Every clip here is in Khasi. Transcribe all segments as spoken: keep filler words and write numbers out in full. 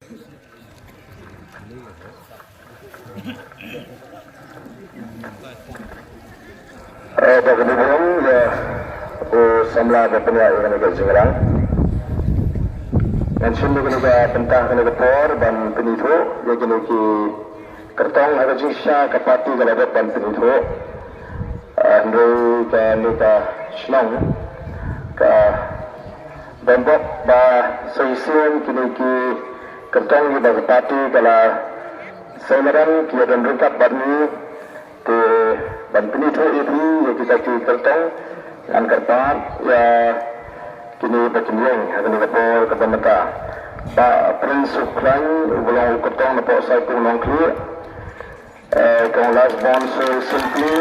Eh, ba kane ka long ïa u samla ba pynïaid ïa kane ka jingïalang. Ngan shim ïa kane ka bynta, kane ka por ban pynithuh ïa kine ki kyrtong ha ka jingshisha ka party ka la dep ban pynithuh. Eh, hynrei kane ka shnong ka Bamboh ba sa shisien kine ki kyrtong kiba ka party ka la sngewbha ki ïa don ryngkat bad ngi. Te ban pynithuh ïa phi ïa kita ki kyrtong, ngan kyrpad ïa kine ba kin ïeng ha kane ka por kaba mynta. Bah Prince Sukhlain uba long u kyrtong na poh Saipung Nongkhlieh. Eh, kong Lasbon Soe Simply,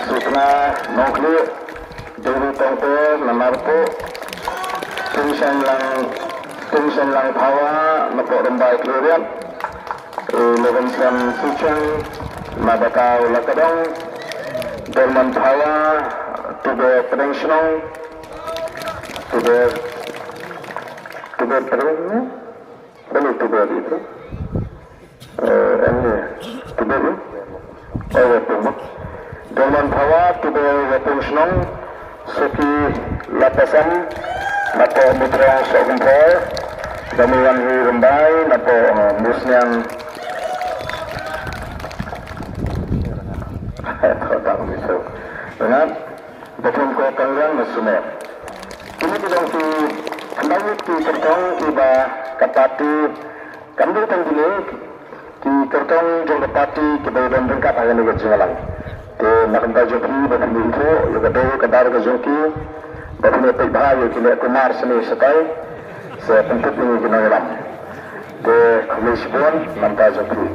Sukna Nongkhlieh, Dewi Tongper Namarpuh, Tungshan Lang, Tungshan Lang Phawa, Napoh Rymbai Khliehriat, eh, Levinson Suchang, Nabata Ulakadong, Dolman Phawa, Tube Pdeng Shnong, Tube, Tube Pdeng, Bani Tube itu. Eh, em ni, Tube ni? Oh, Wapung. Dolman Phawa, Tube Wapung Shnong, Suki Lapasam, Napoh Mutrong Sohgumphor, Damiwan Hi Rembai, Napoh, eh, Musniang. Tang bisu. Ingat, Batum ko Kangrang na Sumer. Kine ki long ki khyndai ngut ki kyrtong kiba ka party kam dei tang kine ki kyrtong jong ka party kiba don ryngkat ha kane ka jingïalang. Te na ka bynta jong phi ba phin ïathuh ïa ka dei ka dar ka jong ki ba phin ïa peit bha ïa ki leh kumar shane shatai. Sa pyntip ïa ki nongïalam. Te khublei shibun na ka bynta jong phi.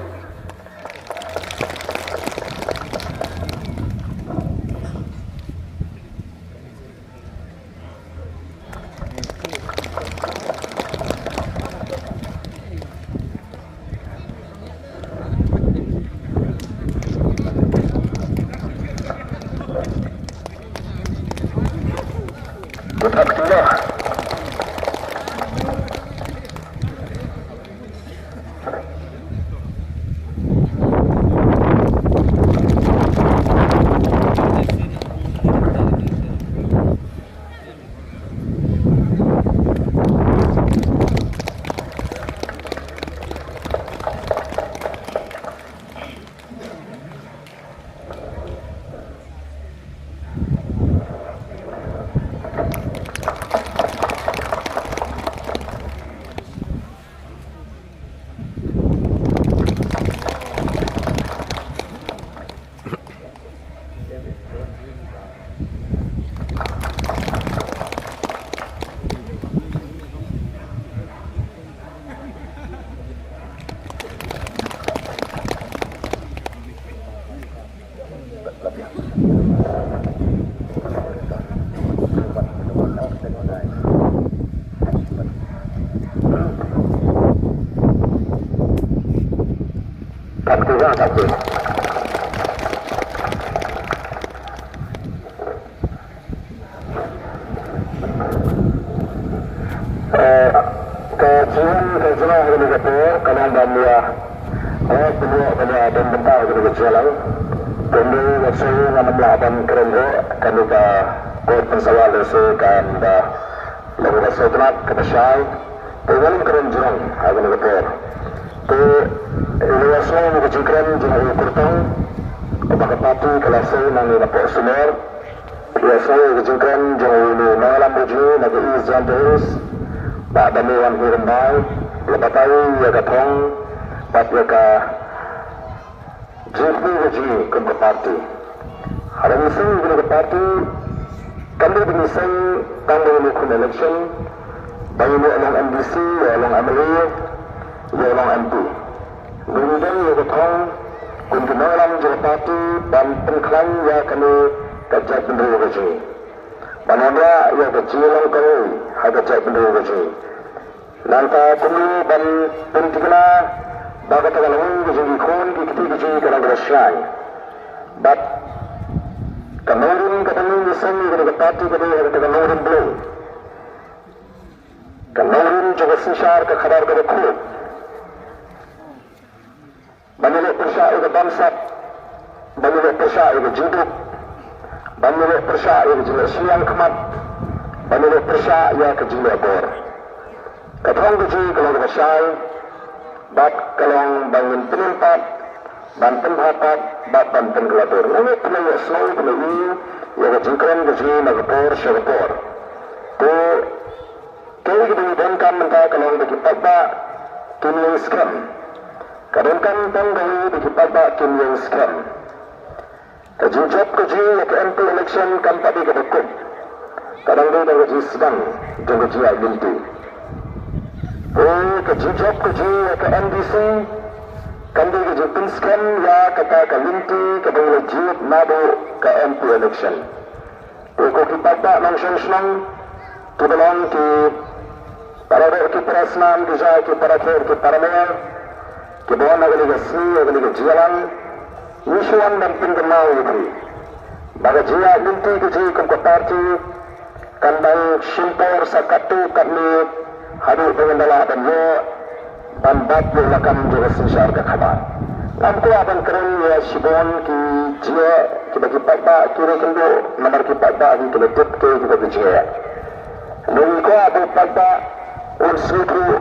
Eh, ka jingim ka jingim ha kane ka por ka long ban ïa, eh, pynïoh ban ïa don bynta ha kane ka jingïalang. Te ynda ka shu ngam lah ban kren ruh, kane ka kot pynsawa lehse kan da long ka shu tnat kaba shai. Te ngam kren jrong ha kane ka por. Te ïa ka shu ka jingkren jong u kyrtong kaba ka party ka la shu nang ïa ka por sumer. Ïa sngewbha ïa ka jingkren jong u nongïalam baje na ka East Jaintia Hills, Bah Damiwan Hi Rembai, la batai ïa ka thong bad ïa ka jingkyrkhu baje kum ka party. Haba ngi seng ïa ka party, kam dei ba ngi seng tang ba ïa ka election, ba ïa long M D C, ïa long M L A, ïa long M P. Ngi don ïa ka thong kum ki nongïalam jong ka party ban pynkhlaiñ ïa kane ka jaitbynriew ka jong ngi. Ban wanrah ïa ka jinglong kawei ha ka jaitbynriew ka jong ngi. Nangta kumno ban pynthikna ba kata ka lawei ka jong ki khun ki kti ka jong ngi ka long kaba shai. Bad ka nongrim kaba ngi seng ïa kane ka party ka dei ha kata ka nongrim Blei. Ka nongrim jong ka synshar ka khadar kaba khuid. Ban ïaleh pyrshah ïa ka bamsap, ban ïaleh pyrshah ïa ka jingduk, ban ïaleh pyrshah ïa ka jingleh shiliang khmat, ban ïaleh pyrshah ïa ka jingleh bor. Ka thong ka jong ngi ka long kaba shai, bad ka long ba ngin pynïeng pat, ban pynbha pat, bad ban pynkylla bor. Ngi pynïeng ïa snow pynïeng ïa ka jingkren ka jong ngi na ka por sha ka por. Te kaei kaba ngi donkam mynta ka long ba ki paidbah kin ïeng skhem. Ka donkam tang ba ngi ba ki paidbah kin ïeng skhem. Ka jingjop ka jong ngi ïa ka M P election kam pat dei kaba kut. Ka dang dei tang ka jingsdang jong ka jingïaid lynti. Te ka jingjop ka jong ngi ïa ka M D C kam dei ka jingpynskhem ïa kata ka lynti kaba ngi la jied naduh ka M P election. Te ko ki paidbah nongshong shnong, kiba long ki para doh ki para snam, ki jait ki para kher ki para mer, kiba wan ha kane ka sngi ha kane ka jingïalang, ngi shu wan ban pynkynmaw ïa phi ba ka jingïaid lynti ka jong ngi kum ka party kan dang shim por sa katto katne haduh ba ngin da lah ban ïoh ban bat ïa u lakam jong ka synshar ka khadar. Ngam kwah ban kren ïa shibun ki jingeh kiba ki paidbah ki la kynduh namar ki paidbah ki la tip kiei kiba ki jingeh. Ngi kwah ba u paidbah un sngewthuh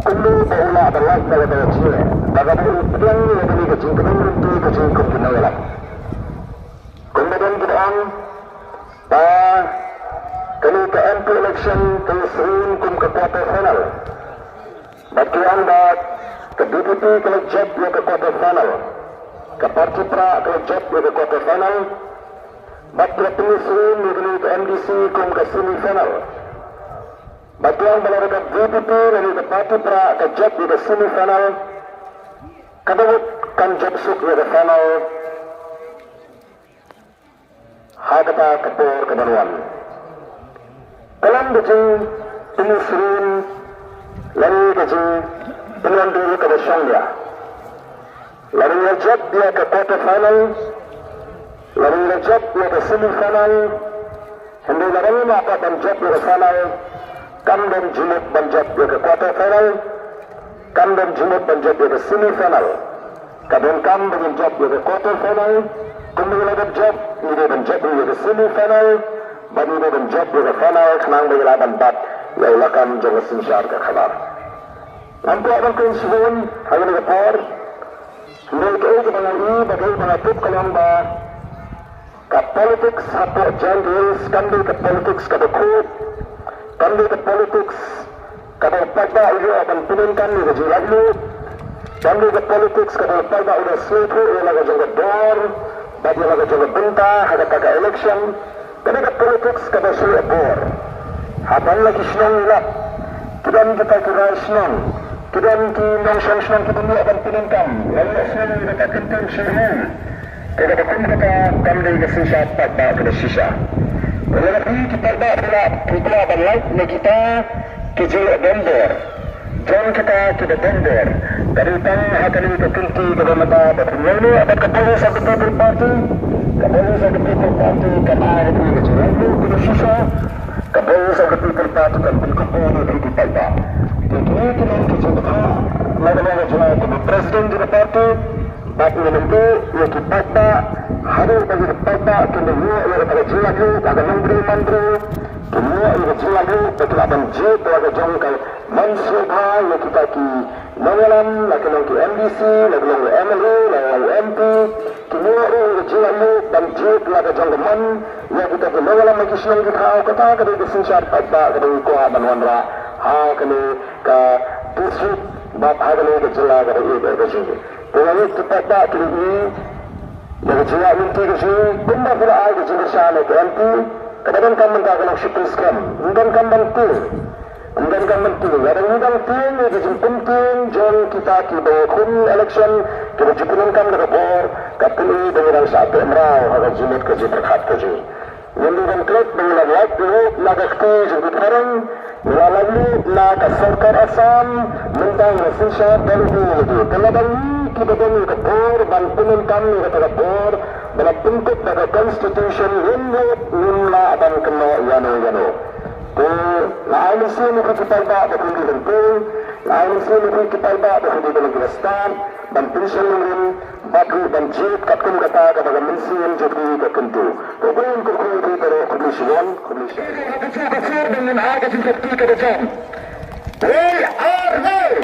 kumno ba u lah ban lait na kata ka jingeh ba ka dei u pdiang ïa kane ka jingkynnoh lynti ka jong ngi kum ki nongïalam. Kumba don kiba ong ba kane ka M P election ka la sdang kum ka quarter final. Bad ki ong ba ka V P P ka la jop ïa ka quarter final. Ka party Prah ka la jop ïa ka quarter final. Bad ki la pynmih shuh ïa kane ka M D C kum ka semi final. Bad ki ong ba lada ka V P P lane ka party Prah ka jop ïa ka semi final, ka Dawit kan jop suk ïa ka final. Ha kata ka por ka ban wan, ka long ka jingpynïasoh lane ka jingpynwandur kaba shongnia. Lada ngi la jop ïa ka quarter final, lada ngi la jop ïa ka semi final, hynrei lada ngim lah pat ban jop ïa ka final, kam don jingmut ban jop ïa ka quarter final. Kam don jingmut ban jop ïa ka semi final. Ka donkam ba ngin jop ïa ka quarter final. Kumba ngi la dep jop, ngi dei ban jop ïa ka semi final. Bad ngi dei ban jop ïa ka final khnang ba ngi lah ban bat ïa u lakam jong ka synshar ka khadar. Ngam kwah ban kren shibun ha kane ka por. Hynrei kaei kaba nga ïohi bad kaei kaba nga tip ka long ba ka politics hapoh Jaintia Hills kam dei ka politics kaba khuid, kam dei ka politics kaba u paidbah u ïoh ban pyndonkam ïa ka jinglaitluid, kam dei ka politics kaba u paidbah u da sngewthuh ïa la ka jong ka dor bad ïa la ka jong ka bynta ha kata ka election. Ka dei ka politics kaba shu leh bor. Haba la ki shnong i lap, ki don kita ki rai shnong, ki don ki nongshong shnong kiba ïoh ban pyndonkam, la ïoh shnong ïa kata ka kyntien shnong. Te kata kum kata kam dei ka synshar paidbah kaba shisha. Lada phi ki paidbah phi lah, phi lah ban lait na kita ki jingïoh don bor. Jon kita kiba don bor. Ka dei tang ha kane ka kynti kaba mynta ba phi ïoh ïa ka Voice of the People Party. Ka Voice of the People Party kan ai ha phi ka jingïoh kaba shisha. Ka Voice of the People Party kan pynkup bor ïa phi ki paidbah. Te kine ki long ki jingbatai na ka long ka jingïoh kaba president jong ka party. Bad ngi ïoh ïa ki paidbah haduh ba ki paidbah kin da ïoh ïa ka jingïoh ha ka nongbriew manbriew. Kin ïoh ïa ka jingïoh ba ki lah ban jied ïa ka jong ka mon sngewbha ïa kita ki nongïalam, la ki long ki M D C, la ki long ki M L A, la ki long M P, ki ïoh ruh ka jingïaid ban jied la ka jong ka mon ïa kita ki nongïalam ha ki shnong ki thaw. Kata ka dei ka synshar paidbah kaba ngi kwah ban wanrah ha kane ka district bad ha kane ka jylla kaba ïeit ka jong ngi. Te nga ngeit ki paidbah ki la ïohi ïa ka jingïaid lynti ka jong ngi kumba phi la ai ka jingkyrshan ïa ka M P. Kaba donkam mynta ka long shu pynskhem, ym donkam ban tieng. Ym donkam ban tieng. Lada ngi dang tieng ïa ka jingpyntieng jong kita kiba khun election kiba ju pyndonkam da ka bor, ka pynlong ba ngi dang shah teh mraw ha ka jingmut ka jingpyrkhat ka jong ngi. Ngin dei ban klet ba ngi la lait luid na ka kti jong ki phareng, ngi la lait luid na ka sorkar Assam, mynta ngi la synshar da lade lade. Te lada ngi kiba don ïa ka bor ban pyndonkam ïa kata ka bor ba la pynkup da ka constitution, ngim lait, ngim lah ban kynnoh ïano ïano. Te nga ai mynsiem ïa phi ki paidbah ba phin dei ban poi, nga ai mynsiem ïa phi ki paidbah ba phin dei ban ïa stad ban pynshong nongrim bad ruh ban jied katkum kata kaba ka mynsiem jong phi ka kyntu. Te ba ngin kyrkhu ïa phi baroh, khublei shibun, khublei shibun. Ka jingkyrkhu ban ngin ai ka jingkyrkhu kaba jam. Wei ar wei.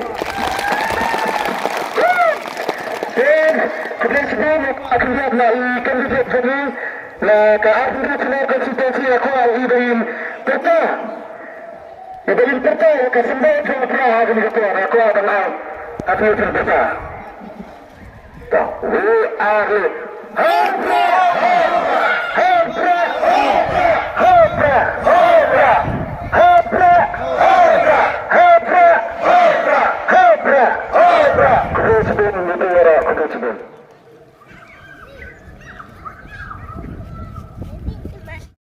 Te khublei shibun ïa ka candidate na i candidate jong ngi na ka Arphew Regional Constituency, nga kwah i ba in pyrta. I ba in pyrta ïa ka symbol jong u Prah ha kane ka por, nga kwah ban ai ha phi u pyrta. To, wei ar wei. Arphew!